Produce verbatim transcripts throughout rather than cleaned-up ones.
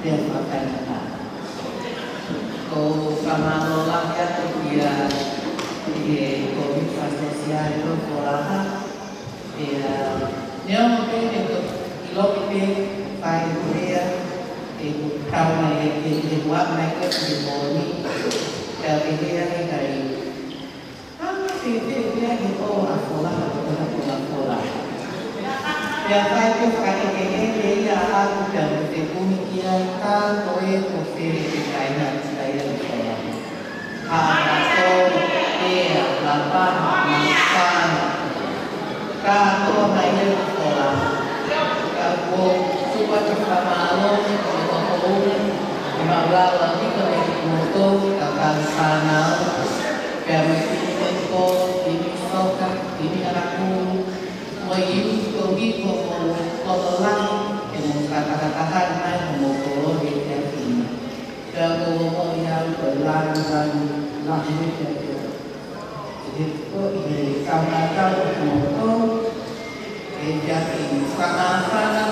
Pea fakataha. ʻOku ou fakamālō lahi atu kia he Kōmiti Fakasōsiale ʻo e Folaha. Pea neongo pē ʻeku toki ʻiloʻi pē fai ko ia, ʻeku tau mai e, e, e ua mai ko e ki he pō ni. Pea pehē ange kai, ʻa, fēfē ia he ʻoku ʻa Folaha ko e ʻoku ʻa Folaha. Pea fai pē fakaʻekeʻeke ia ʻaʻaku pea mo e fekumi ki ai, ka ko e ko fē e kaina ʻoku ʻikai ʻa Folaha. Haʻa Matou, Pea, Lapaha, Manuʻifana. Kātoa mai ia ʻa Folaha. Ka ʻoku ou tuku atu e fakamālō ki he motuʻa, ʻi he mālōlō ʻa e ʻaho ni kiate kimoutolu, kau fānau, pea mo e timi netipolo, timi soka, timi ʻanakulu, mo e iusi kovi ko mo tokolahi, ke mo fakatahataha mai mo kolo he efiafi ni. Pea ʻoku ou ongoʻi au ko e langilangi lahi ʻi he, ʻi he, ʻi he kaungā tau ʻo kimoutolu, ʻi he efiafi ni. Fakamāfana,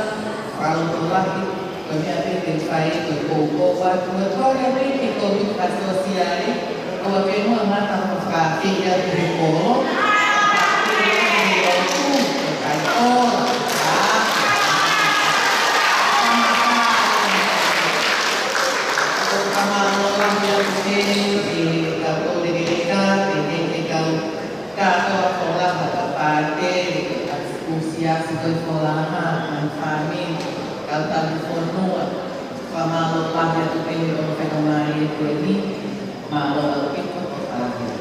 fakalotolahi, ko e meʻa pē ke fai, ko e poupou atu, ko e kole pē ki he Kōmiti Fakasōsiale, ko e pehē mo e ngata mo fakaafeʻi atu he kolo, fakaafeʻi atu he lotu, ko e kai ola, ʻa. ʻOku ou fakamālō lahi atu pē ki he kau toulekeleka, ki he, ki he kau kātoa Folaha, kau pātele, kau ʻū siasi ko e Folaha, kau fāmili, kau tauhi fonua, fakamālō lahi atu pē he ʻofa faingamālie ko eni, mālō ʻaupito, ʻofa lahi.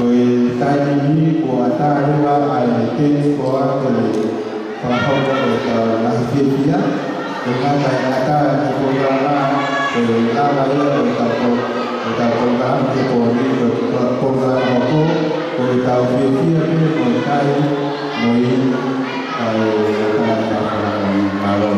Ko e taimi ni kuo ʻatā leva ʻa e tennis court ke fakahoko ʻetau ngaahi fiefia. Ko e ngata ʻi he ʻatā ʻa e polokalama, ko e lava ia ʻo ʻetau po-, ʻetau polokalama ki he pō ni, ko e polokalama hoko, ko ʻetau fiefia pē mo e kai, mo e inu, kae ʻatā ʻetau polokalama. Mālō.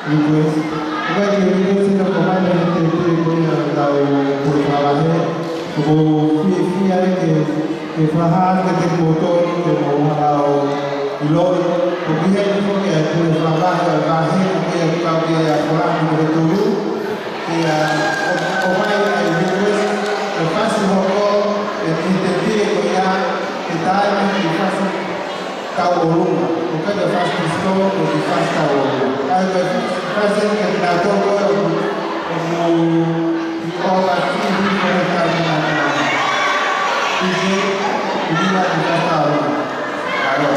Request. ʻOku ʻikai ke request ʻe au ko e meʻa ʻe te te ko ia ʻetau pule fakavahe. ʻOku ou fiefia ai ke, ke fakahā kiate kimoutolu ke mou ʻalu ʻo ʻilo. ʻOku ʻi heni foki ʻa e pule fakavahe ʻo e vahe ko ia ʻoku kau ki ai ʻa Kolani mo Tolu. Pea ʻoku, ʻoku ʻomai ʻa e request, ʻe fasi hoko, ʻe te te ko ia, ʻe taimi ke fasi tau ʻolunga. ʻOku ʻikai ke fasi disco, ʻoku fasi tau ʻolunga. ʻA ia ko e fasi ke tau tau ko e ʻoku, ʻoku ʻi ʻoka ki ʻi ko e tau na na. Ije, ʻi ʻa ke fasi tau ʻolunga. ʻAlo.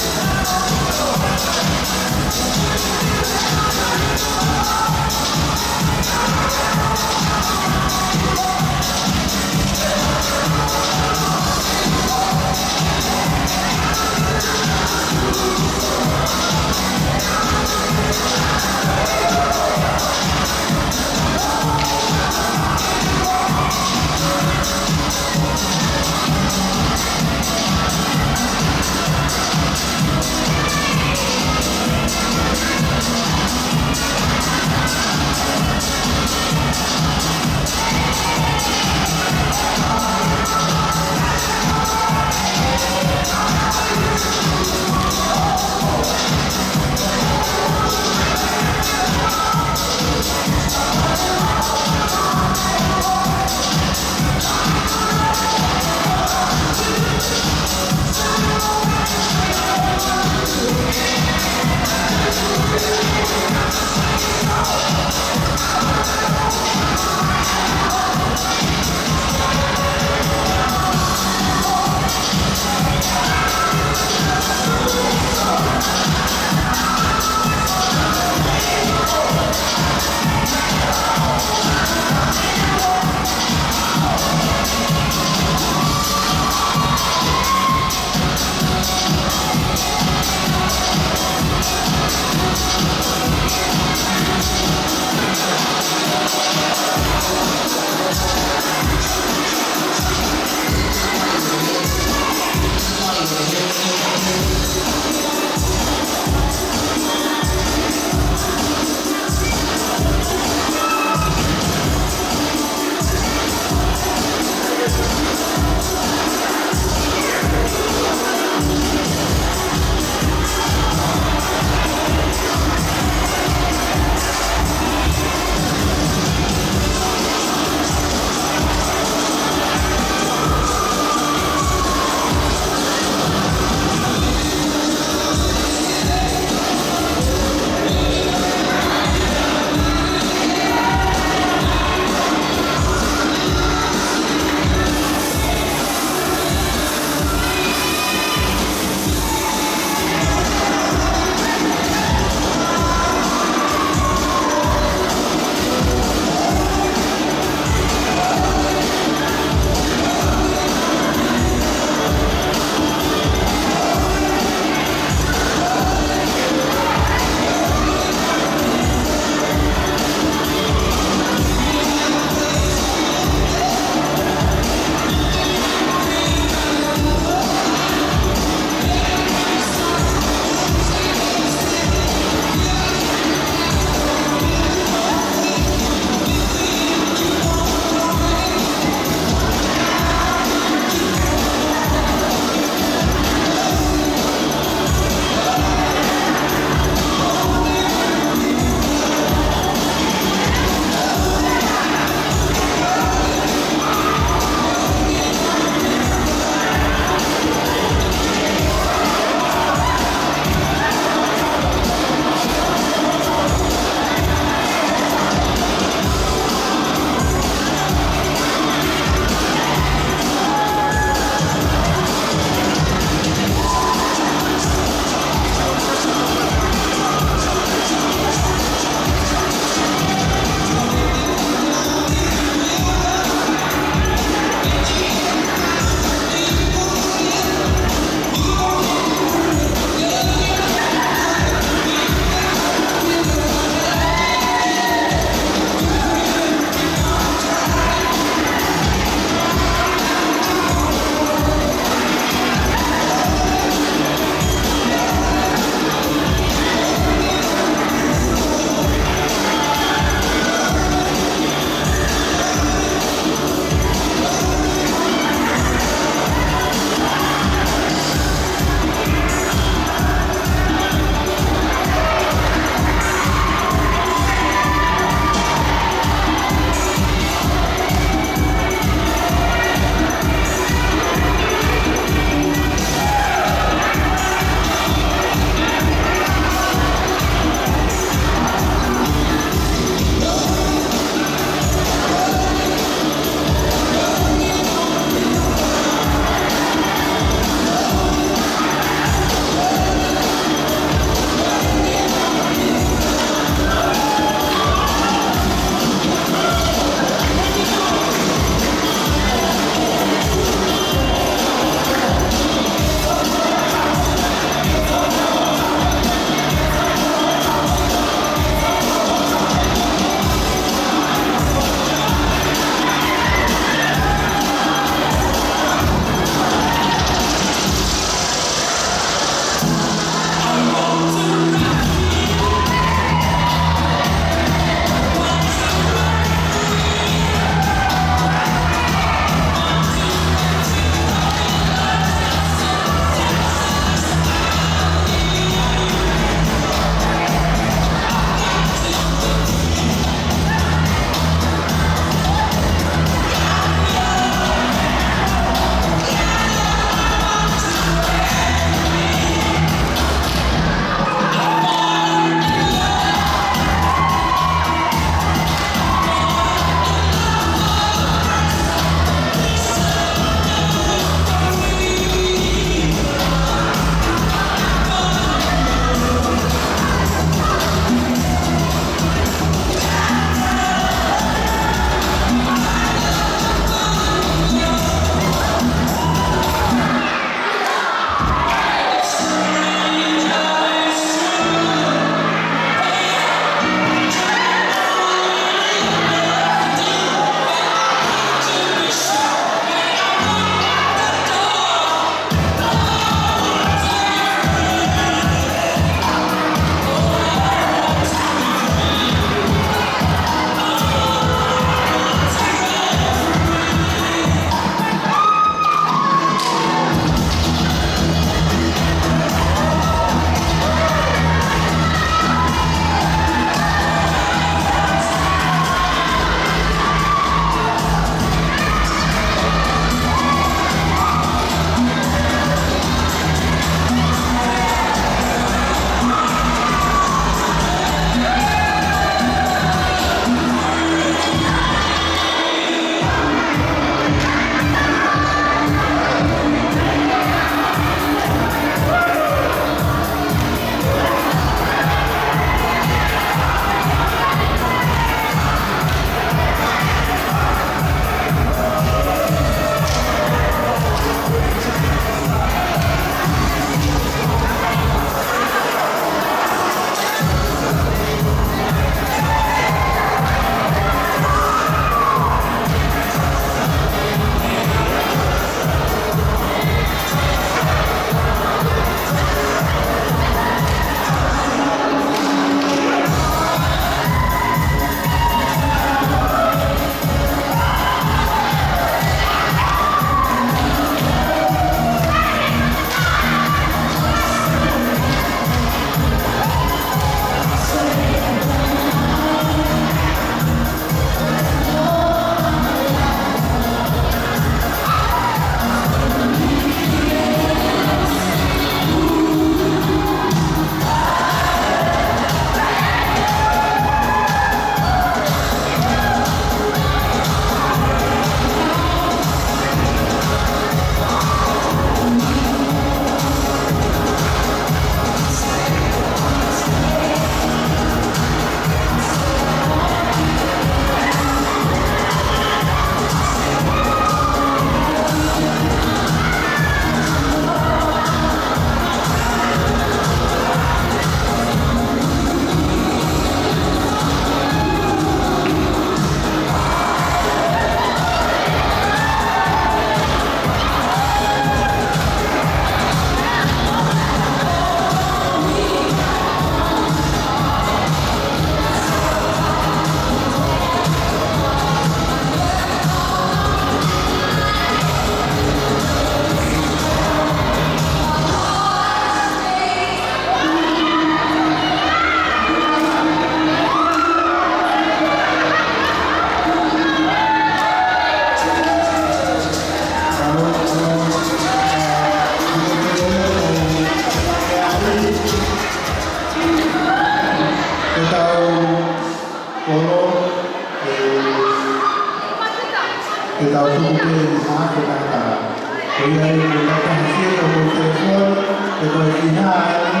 ʻI ai mo e tatahasia ko e telefoni, pe ko e fiha eni,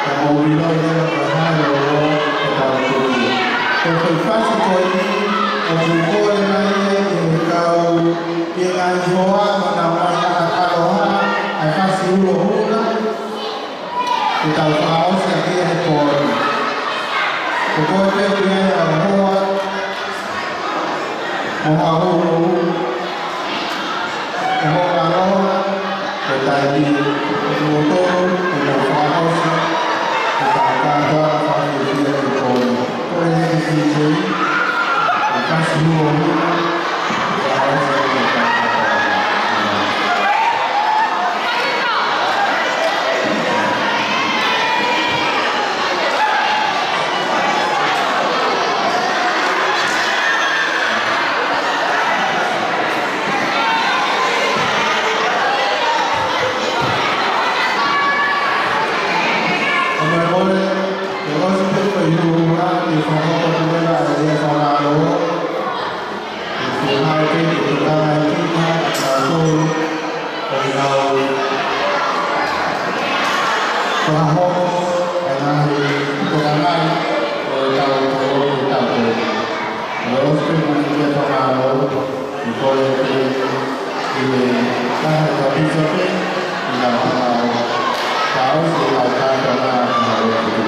ka mou ʻilo ia ko e hā e loloa ʻo e tau tui. Ko e fasi ko eni, ʻoku kole mai ia ki he kau, ki he ngaahi hoa, mo nau mai ha kaloha, ʻa e fasi ulo huna, ke tau fakaʻosi ʻaki ia he pō ni. Ko koe pē ʻoku ʻi ai haʻo hoa, mo haʻo ulo, mo haʻo ʻaloha, ko e taimi ni, ʻoku mou tonu ke mou fakaʻosi, ke tau kātoa fakafiefia he pō ni. Kole atu ki he D J, ke fasi ulo huna, ke fakaʻosi ʻaki e tau kātoa. ʻOmai kole, ke ʻosi pē ko e ihu ua, ke fakahoko atu leva ʻa e lea fakamālō. Ke fie hao pē ke tokanga ʻi kina, ʻa tolu, ʻo e ngāue. Fakahoko, ʻa e ngaahi tokangaʻi, ʻo e tau tolu, ʻo e tau tolu. Ke ʻosi pē ko e lea fakamālō, ke kole pē, ke taha ka pisa pē, ke tau hao, ka ʻosi ʻa e kātoanga, ʻa e hao pē.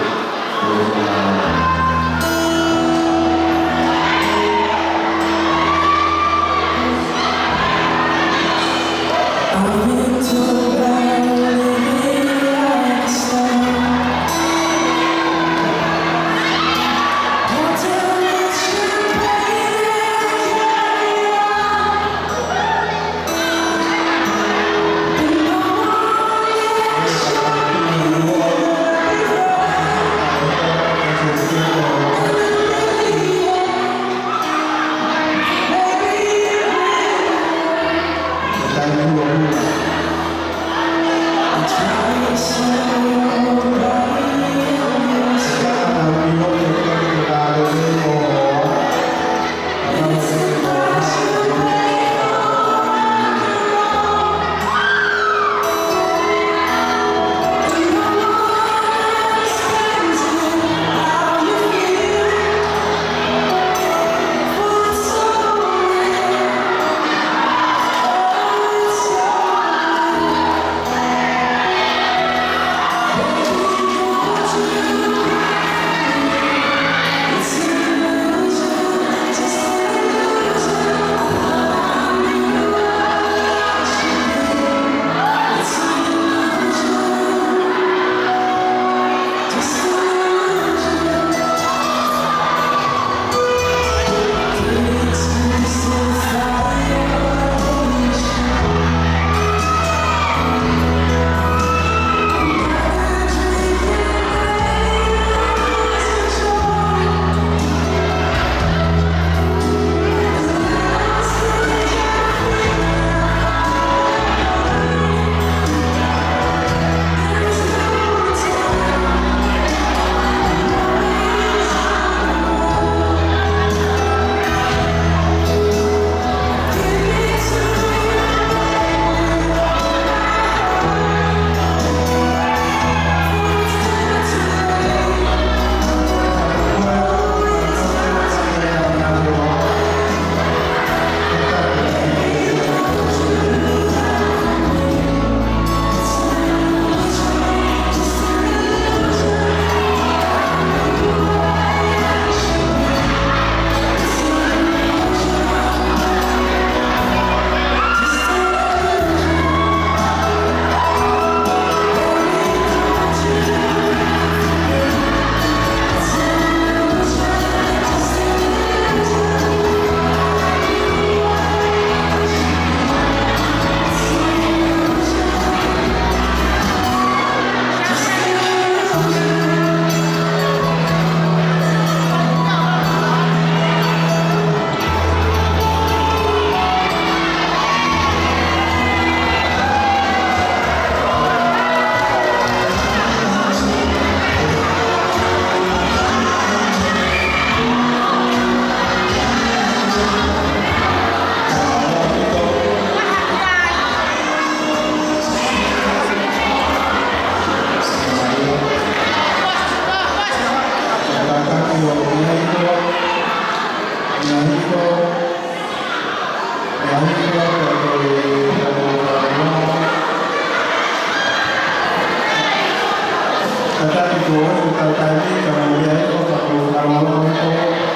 Kuo ʻosi ʻetau taimi, ka mou meʻa hifo, ka mou fakamālō hifo,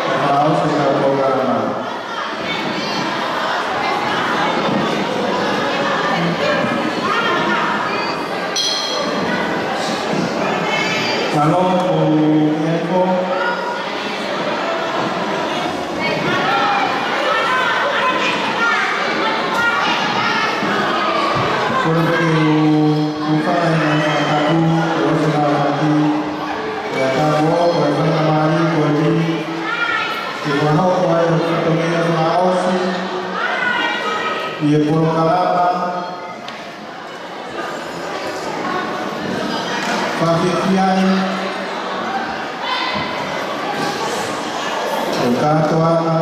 ka fakaʻosi ʻetau polokalama. Mālō, mou meʻa hifo. Kole pē ke u hūfanga he ngaahi fakatapu kuo ʻosi lavameʻa. Pea ka mou ō, ko e faingamālie ko eni ke fakahoko ai hoʻo fatongia fakaʻosi ʻi he polokalama fakafiefia ai ʻo e kātoanga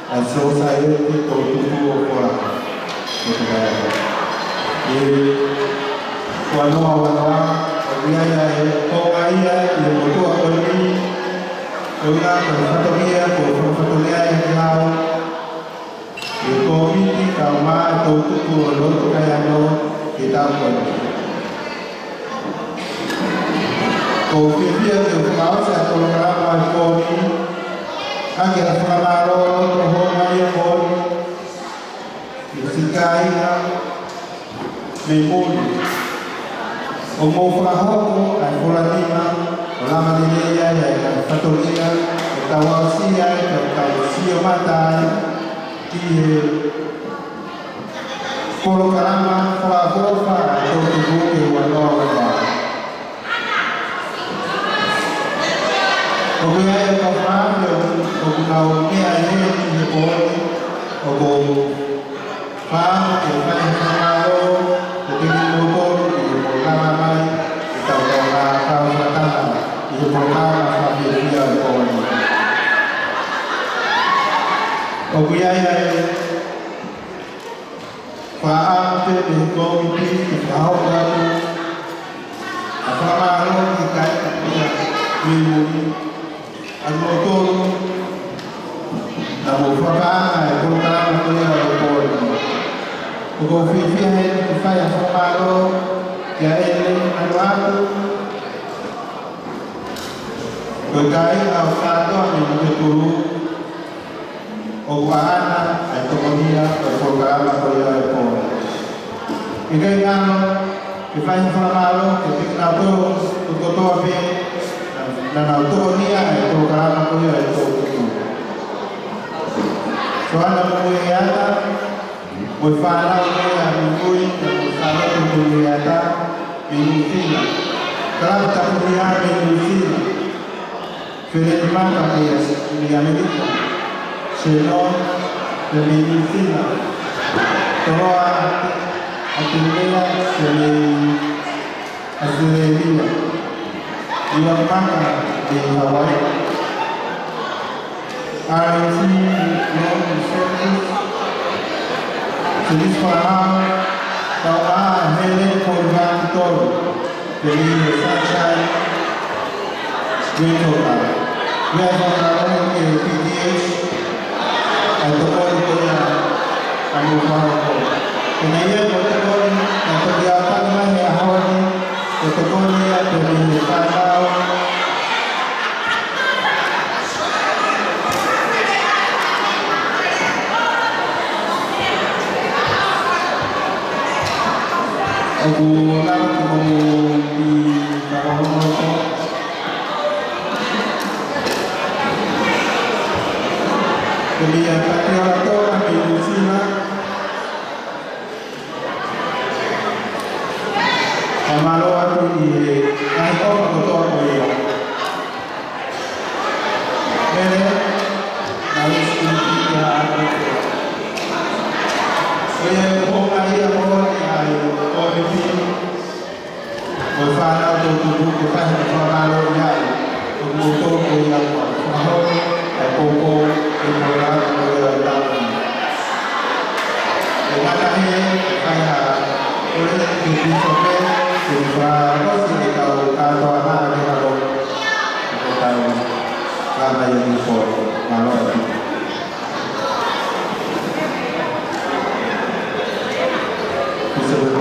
ʻa e Sōsaieti Toʻutupu ʻo Fola. Ko te kai ako. ʻI he ua noa ua noa, ʻoku ʻi ai ʻa e konga ia ʻi he motuʻa ko eni, ko ia ko e fatongia, ko e fakafatongia ia ki he ʻi he kōmiti kae ʻumaʻā e toʻutupu ʻo e lotu Kaiano ke tau ko eni. ʻOku ou fiefia ke u fakaʻosi ʻa e polokalama ʻo e pō ni, ʻaki ha fakamālō loto houngaʻia moʻoni ki he siʻi kāinga mei muli ʻoku mou fakahoko ʻa e fola nima ʻo lava lelei ai ʻa e fatongia ʻoku tau aʻusia ai, ʻoku tau sio mata ai ki he polokalama fakaʻofoʻofa ʻa e toʻutupu ʻi he ua noa ua noa. ʻOku ʻi ai e kau fāmili ʻoku nau meʻa hifo ʻi he pō ni, ʻoku ou fakaʻamu ke fai ha fakamālō kiate kimoutolu ʻi he polokalama mai, ke tau kau fakataha ʻi he polokalama fakafiefia ʻo e pō ni. ʻOku ʻi ai ʻa e fakaʻamu pē mei he kōmiti ke fakahoko atu ha fakamālō ki he kāinga mei muli, ʻa kimoutolu naʻa mou fakapaʻanga e polokalama ko ia ʻo e pō ni. ʻOku ou fiefia heni ke fai ha fakamālō kia ʻEne Anuʻatu, ko e kāinga ʻo kātoa mei Mutepulu, ʻoku ʻaʻana ʻa e tokonia ʻo e polokalama ko ia ʻo e pō ni. ʻIkai ngalo ke fai ha fakamālō kiate kinautolu kotoa pē naʻa nau tokonia ʻa e polokalama ko ia ʻo e toʻutupu. Soana Momoʻiheata, mo e fānau ko ia ʻa Mui, mo Sālote Momoʻiheata, mei Nuʻusila. Kalapa Tapuhia mei Nuʻusila. Feleti Maka mei ʻAmelika. Seno mei Nuʻusila. Toloa Atelea mei ʻAositelēlia. Iwa Maka mei Hawaii. R N C Long Service. Silis Fahau. Tau a hele ko vaki tolu. Peli Sunshine. Wintoka. Ia fakaʻamu ke P T H. ʻA e tokoni ko ia ʻa Mufahoko. Pea ʻi ai mo e tokoni, ʻa e toki ʻaupani mai he ʻaho ni, ko e tokoni ia pē mei he fānau. ʻOku lava ke mou ʻi Kahohoko. Ko e meʻa pati ʻo e toka mei Nuʻusila. Fakamālō atu ʻi he ngaahi ʻofa kotoa ko ia. Mele, na usi ki a ako. Ko ia e poka ia ko ni ai ko e pini. Ko e fānau toʻutupu ke fai ha fakamālō ia. Ko moutolu ko ia ko e fakahoko, e poupou, e polokalama ko ia ʻo e taʻu ni. ʻE ngata he, ʻe fai ha, ʻo le, ke pīsope, ke fakaʻosi e kau kātoanga ke halo. Ko e tau, ka mai e ni fo, mālō atu. Pīsope.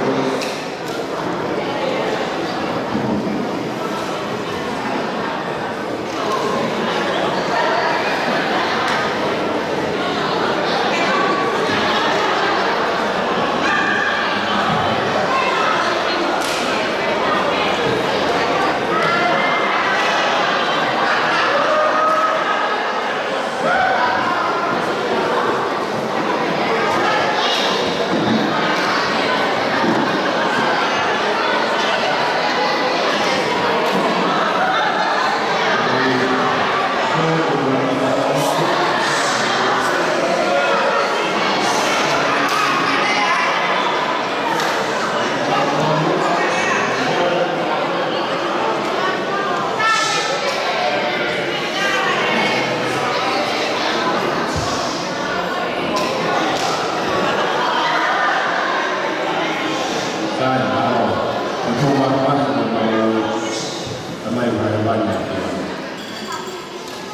Ko e tō mamahi mo e mau tamai vaivai atu.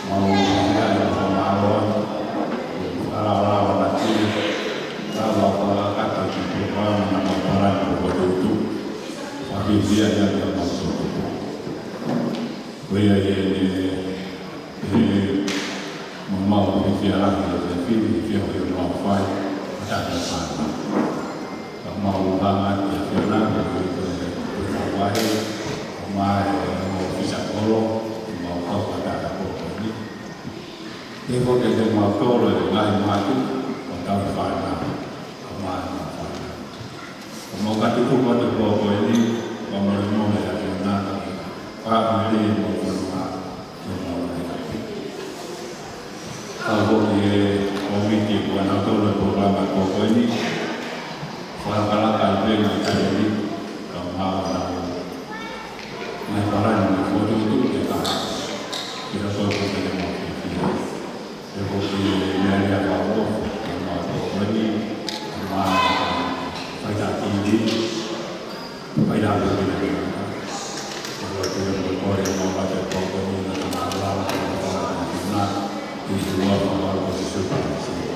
Mau ia i ho mālō. Ala ala wana ki. Ala ala kata ki pō wana na mau parani ko tutu. Paki ia ia ia mau tutu. Ko ia ia ne he mau mau ki fia la ki fia fili ki fia fia mau fai. Kata kata. Ka mau hanga ki a fia la ki fia fia fia fia fia. Mai mau fisa kolo. Mau kau kata kata kolo ni. He ko ke te mau kolo e ngai matu. Ko tau fana. Ko mai mau fana. Ko mau katu kupa te kolo ko ni. Ko mau le mau le a fia na. Ka mai le mau fana. Ko mau le a fia. Ka ko ke o mi ki kua na kolo ko ka mau kolo ko ni. Fakakalaka i pena taimi ni, ka mahalo naʻe parani mo fokotuʻutuʻu ke ka, ke ka sō ko ke mo ke. E ko ke meʻa ia ka o, ke ma ko ni, ma fai ta ki ni, fai ta ko ke na. Ko ke mo ko e mo ka te ko ko ni na ka ma la, ka ma la, ka ma la, ki sua, ka ma la, ki sua, ka ma la.